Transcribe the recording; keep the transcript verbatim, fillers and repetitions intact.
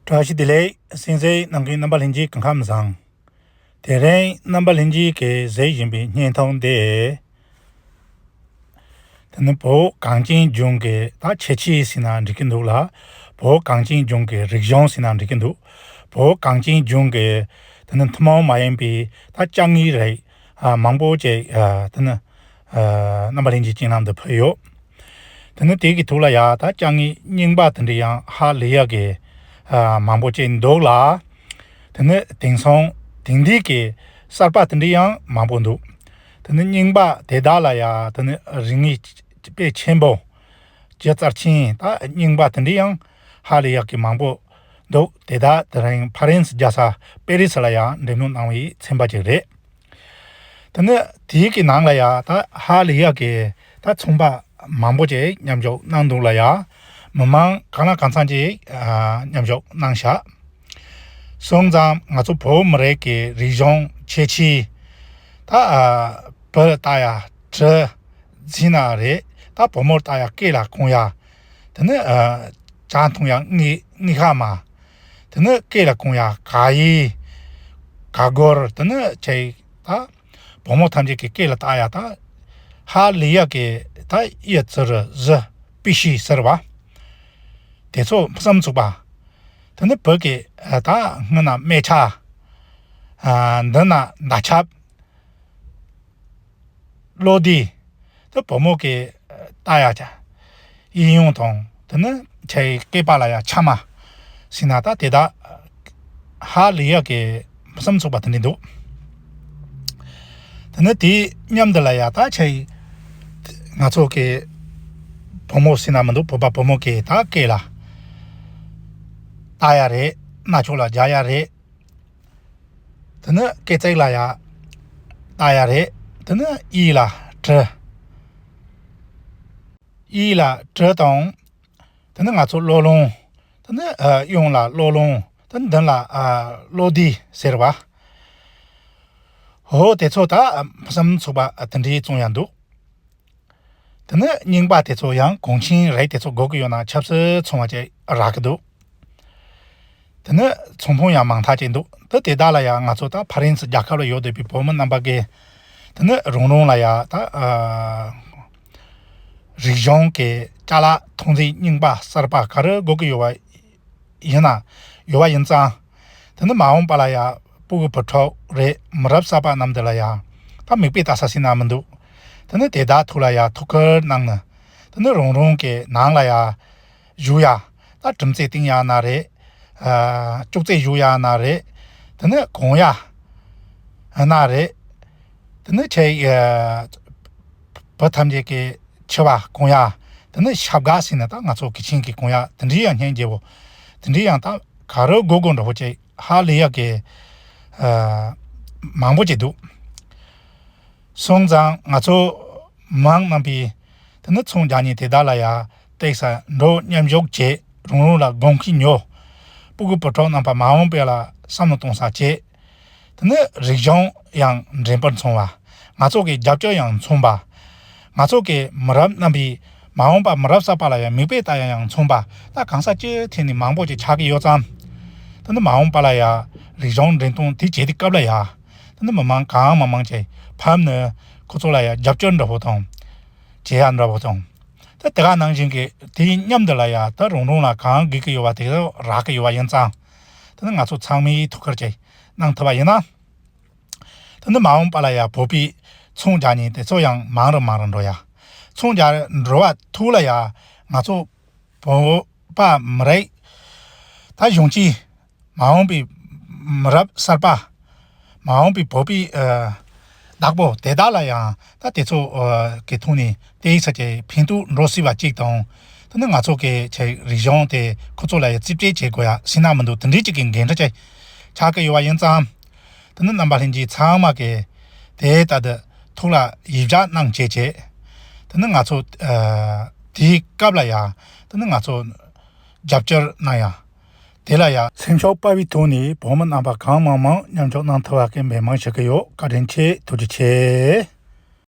བཀྲ་ཤིས་བདེ་ལེགས། གསན་གཟིགས་གནང་མཁན་རྣམ་པ་ལྷན་རྒྱས་སྐུ་ཁམས་བཟང་། དེ་རིང་རྣམ་པ་ལྷན་རྒྱས་ཀྱིས་གཟིགས་བཞིན་པའི་བརྙན་ཐུང་འདི། དེ་ནི་བོད་གངས་ཅན་ལྗོངས་ཀྱི་ད་ཁྱད་ཆོས་ཟེར་ན་འགྲིག་གི་འདུག་ལ། བོད་གངས་ཅན་ལྗོངས་ཀྱི་རིག་གཞུང་ཟེར་ན་འགྲིག་གི་འདུག་བོད་གངས་ཅན་ལྗོངས་ཀྱི་དེ་ནི་ཐུན་མོང་མ་ཡིན་པའི་ད་ཅ་དངོས་རིགས་མང་པོ་ཅིག་དེ་ནི་རྣམ་པ་ལྷན་རྒྱས་སྤྱན་ལམ་དུ་ཕུལ་ཡོད། དེ་ནི་དེ་གི་ཐོག་ལ་ཡ་ད་ཅ་དངོས་རྙིང་པ་དེ་འདྲ་ཡང་ཧ་ལས་ཡག་གི་མང་པོ་ཅིག་འདུག་ལ། དེ་ནི་དེང་སང་དེང་དུས་ཀྱི་གསར་པ་དེ་འདྲ་ཡང་མང་པོ་འདུག་དེ་ནི་རྙིང་པ་དེ་དག་ལ་ཡ་དེ་ནི་རིག་གནས་དཔེ་ཆེན་པོ་ཇི་ལྟར་ཕྱིན་ད་རྙིང་པ་དེ་འདྲ་ཡང་ཧ་ལས་ཡག་གི་མང་པོ་འདུག་དེ་དག་དེ་རིང་ཕ་རན་སི་རྒྱལ་ས་པེ་རི་སི་ལ་ཡ་འགྲེམས་སྟོན་གནང་བའི་ཚན་པ་ཅིག་རེད། དེ་ནི་དེའི་གི་ནང་ལ་ཡ་ད་ཧ་ལས་ཡག་གི་ད་ཚོང་པ་མང་པོ་ཅིག་མཉམ་ཞུགས་གནང་འདུག་ལ་ཡ། མི་མང་གང་ལ་གང་འཚམ་ཅིག་མཉམ་ཞུགས་གནང་ཤག་སོང་ཙང་ང་ཚོ་བོད་མི་རིགས་ཀྱི་རིག་གཞུང་ཁྱད་ཆོས་ད་བོད་ལ་ལྟ་ཡ་བྲི་ཟིན་ན་རེད། ད་བུ་མོར་ལྟ་ཡ་སྐེ་ལ་གོན་ཡ། དེ་ནི་ཇ་འཐུང་ཡ་དངུལ་དངུལ་ཁང་མ། དེ་ནི་སྐེ་ལ་གོན་ཡ་ག་ཡི་ག་གོར་དེ་ནི་ཆེ་ད་བུ་མོ་ཐམས་ཅད་ཀྱི་སྐེ་ལ་བཏགས་ཡ་ད་ཧ་ལས་ཡག་གི་ད་གཡུ་ཙི་རུ་གཟི་པི་ཤི་ཟེར་བ། དེ་ཚོ་གསུམ་ཚུགས་པ། དེ་ནི་བོད་ཀྱི་ད་སྔོན་ན་སྨད་ཆ། འདི་ན་མདའ་ཆབ། གློག་འདི། དེ་བུ་མོ་གི་ལྟ་ཡ་ཅ། གཡས་གཡོན་དང་དེ་ནི་ཆེ་སྐེད་པ་ལ་ཡ་ཆ་མ། ཟིན་ན་ད་དེ་དག་ཧ་ལས་ཡག་གི་གསུམ་ཚུགས་པ་དེ་འདྲ་འདུག་དེ་ནི་དེའི་མཉམ་དུ་ལ་ཡ་ད་ཆེ་ང་ཚོ་གི་བུ་མོ་ཟིན་ན་མི་འདུག་བོད་པ་བུ་མོ་གི་ད་སྐེ་ལ་ལྟ་ཡ་རེད། རྣ་ཅོག་ལ་རྒྱག་ཡ་རེད། དེ་ནི་སྐེ་བརྩེགས་ལ་ཡ་ལྟ་ཡ་རེད། དེ་ནི་གཡས་ལ་གྲི། གཡས་ལ་གྲི་དང་། དེ་ནི་ང་ཚོ་གློག་ལུང་། དེ་ནི་གཡོན་ལ་གློག་ལུང་། དེ་ནི་མདུན་ལ་གློག་འདི་ཟེར་བ། འོ་དེ་ཚོ་ད་གསུམ་ཚུགས་པ་དེ་འདྲའི་བཙོང་ཡ་འདུག་དེ་ནི་རྙིང་པ་དེ་ཚོ་ཡང་གོང་ཆེན་རིགས་དེ་ཚོ་དགོས་ཀྱི་ཡོད་ན་ཆབ་སྲིད་ཚོང་བ་ཅིག་རག་གི་འདུག་དེ་ནི་ཚོང་དཔོན་ཡང་མང་ཐག་ཅིག་འདུག་དེ་དེ་དག་ལ་ཡང་ང་ཚོ་ད་ཕ་རན་སི་རྒྱལ་ཁབ་ལ་ཡོད་བསྡད་པའི་བོད་མི་རྣམ་པ་གིས་དེ་ནི་རང་རང་ལ་ཡང་ད་རིག་གཞུང་གི་ཅ་ལག་ཐོན་རྫས་རྙིང་པ་གསར་པ་ག་རེ་དགོས་ཀྱི་ཡོད་པ་ཡིན་ན་ཡོད་པ་ཡིན་ཙང་། དེ་ནི་མ་འོངས་པ་ལ་ཡང་སྤུ་གུ་བུ་ཕྲུག་རེད། མི་རབས་གསར་པ་རྣམས་དེ་ལ་ཡང་ད་མིག་དཔེ་ལྟ་ས་ཟིན་ན་མི་འདུག་དེ་ནི་དེ་དག་ཐུགས་ལ་ཡང་ཐུགས་ཁུར་གནང་ནས་དེ་ནི་རང་རང་གི་ནང་ལ་ཡང་བཞུགས་ཡ། ད་གྲུམ་ཙེ་བཏིང་ཡ་ན་རེད། ཅོག་ཙེ་བཞུགས་ཡ་ན་རེད། དེ་ནི་གོན་ཡ་ན་རེད། དེ་ནི་ཆེ་བུ་ཐམས་ཅད་ཀྱི་འཆི་བ་གོན་ཡ། དེ་ནི་ཞབས་ག་ཟེར་ན་ད་ང་ཚོ་གི་ཆིང་གི་གོན་ཡ་དེ་འདྲའི་ཡང་སྙན་རྒྱལ་པོ། དེ་འདྲའི་ཡང་ད་ག་རེ་དགོས་དགོས་འདྲ་པོ་ཅིག་ཧ་ལས་ཡག་གི་མང་པོ་ཅིག་འདུག་སོང་ཙང་ང་ཚོ་མང་རྣམ་པས་དེ་ནི་ཚོང་རྒྱག་མཁན་དེ་དག་ལ་ཡ་ཏེག་ས་འགྲོ་མཉམ་ཞུགས་བྱེད། རང་རང་ལ་དགོངས་ཀྱི་ཉོ། སྤུ་གུ་བུ་ཕྲུག་རྣམ་པ་མ་འོངས་པ་ལ་བསམ་བློ་གཏོང་ས་བྱེད། དེ་ནི་རིག་གཞུང་ཡང་འགྲེམས་སྤེལ་ཚོང་བ། ང་ཚོ་གི་རྒྱབ་སྐྱོར་ཡང་མཚོན་པ། ང་ཚོ་གི་མི་རབས་རྣམ་པས་མ་འོངས་པ་མི་རབས་གསར་པ་ལ་ཡང་མིག་དཔེ་ལྟ་ཡ་ཡང་མཚོན་པ། ད་གང་ས་ཅི་ཐད་ནས་མང་པོ་ཅིག་ཆགས་ཀྱི་ཡོད་ཙང་། དེ་ནི་མ་འོངས་པ་ལ་ཡ་རིག་གཞུང་འགྲེམས་སྟོན་དེ་བྱེད་དུས་སྐབས་ལ་ཡ། དེ་ནི་མི་མང་གང་མང་མང་ཅིག་ཕབ་ནས་ཁོ་ཚོ་ལ་ཡ་རྒྱབ་སྐྱོར་འདྲ་པོ་དང་། བྱེད་ཡ་འདྲ་པོ་དང་། ད་དེ་ག་ནང་བཞིན་གྱི་དེའི་མཉམ་དུ་ལ་ཡ་ད་རང་རང་ལ་གང་དགོས་ཀྱི་ཡོད་པ་དེ་ཚོ་རག་གི་ཡོད་པ་ཡིན་ཙང་། དེ་ནི་ང་ཚོ་ཚང་མས་ཐུགས་ཁུར་ཅིག་གནང་ཐུབ་པ་ཡིན་ན། དེ་ནི་མ་འོངས་པ་ལ་ཡ་བོད་པའི་ཚོང་རྒྱག་མཁན་དེ་ཚོ་ཡང་མང་རུ་མང་རུ་འགྲོ་ཡ། ཚོང་རྒྱག་འགྲོ་བ་ཐུག་ལ་ཡ་ང་ཚོ་བོད་པ་མི་རིགས་ད་གཞོན་སྐྱེས། མ་འོངས་པའི་མི་རབས་གསར་པ། མ་འོངས་པའི་བོད་པའི་ཨ་བདག་པོ་དེ་དག་ལ་ཡང་ད་དེ་ཚོ་ཨ་གི་ཐོག་ནས་དེ་ཡིག་ཚ་ཅེ་ཕན་ཐོགས་འགྲོ་སྲིད་པ་གཅིག་དང་། དེ་ནི་ང་ཚོ་གི་ཆེ་རིག་གཞུང་དེ་ཁོ་ཚོ་ལ་ཡང་རྩིས་སྤྲད་བྱེད་དགོས་ཡ་ཟིན་ན་མི་འདུག་དེ་འདྲའི་གཅིག་གི་འགན་འཁྲི་ཅིག་ཆགས་ཀྱི་ཡོད་པ་ཡིན་ཙང་། དེ་ནི་རྣམ་པ་ལྷན་རྒྱས་ཚང་མ་གི་དེ་ལྟ་དུ་ཐུགས་ལ་ཡིད་འཇགས་གནང་བྱེད་བྱེད། དེ་ནི་ང་ཚོ་ཨ་དེའི་སྐབས་ལ་ཡང་དེ་ནི་ང་ཚོ་རྒྱབ་སྐྱོར་གནང་ཡ། དེ་ལ་ཡང་སེམས་ཤུགས་སྤར་བའི་ཐོག་ནས་བོད་མི་རྣམ་པ་གང་མང་མང་མཉམ་ཞུགས་གནང་ཐུབ་པ་གི་འབད་བརྩོན་བྱེད་ཀྱི་ཡོད། བཀའ་དྲིན་ཆེ། ཐུགས་རྗེ་ཆེ།